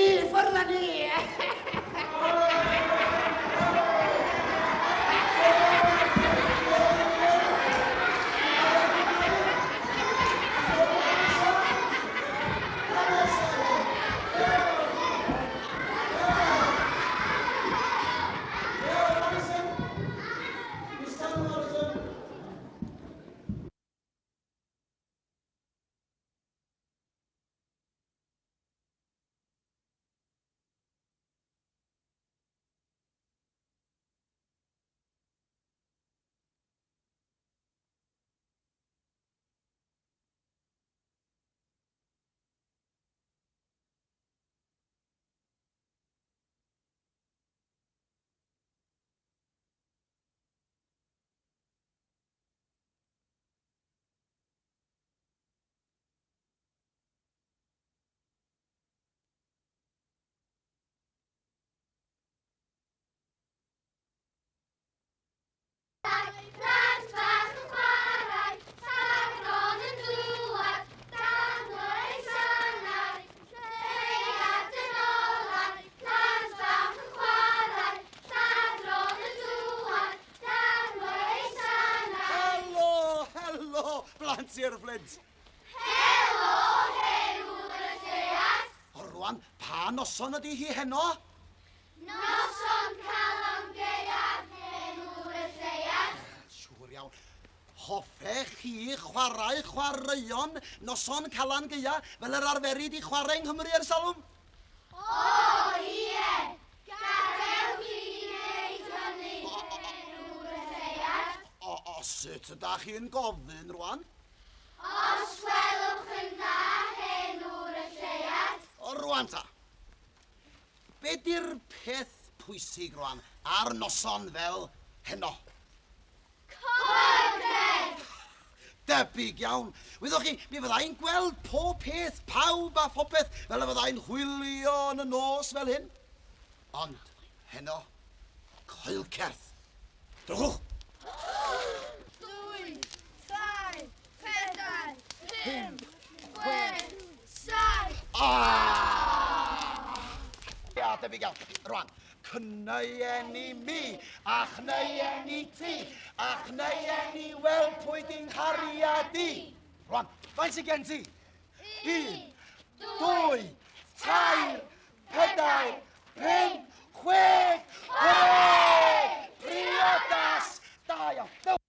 I ffwrdd â ni! Plant bach yn chwarae, lladron yn dŵad, dan eu sanau, lleuad yn olau. Plant bach yn chwarae, lladron yn dŵad, dan eu sanau. Helo, helo, blant Sir Fflint. Helo, hen ŵr y lleuad. O rwan, pa noson ydi hi heno? Noson Calan Gaeaf, hen ŵr y lleuad. Siŵr iawn. Hoffech chi chwarae chwaraeon noson Calan Gaea fel yr arferid i chwarae yng Nghymru ers talwm? O, ie! Gadewch i ni wneud hynny, hen ŵr y lleuad. O, o, sut ydach chi'n gofyn rwan? Os gwelwch yn dda, hen ŵr y lleuad. O, rwan ta. Be di'r peth pwysig rwan ar noson fel heno? Coeden! Debyg iawn. Wyddoch chi, mi fyddai'n gweld pob peth, pawb a phopeth, fel y fyddai'n hwylio yn y nos fel hyn. Ond heno, coelcerth. Drychwch! Dwy, tair, pedair, pump, chwech, saith. Ah! Ia, debyg iawn. Rwan, cneuen i mi, a chneuen i ti, a chneuen i weld pwy di'n nghariad i. Rwan, faint sy'n gen ti? Un, dwy, tair, pedair, pump, chwech, hwre! Priodas! Da iawn.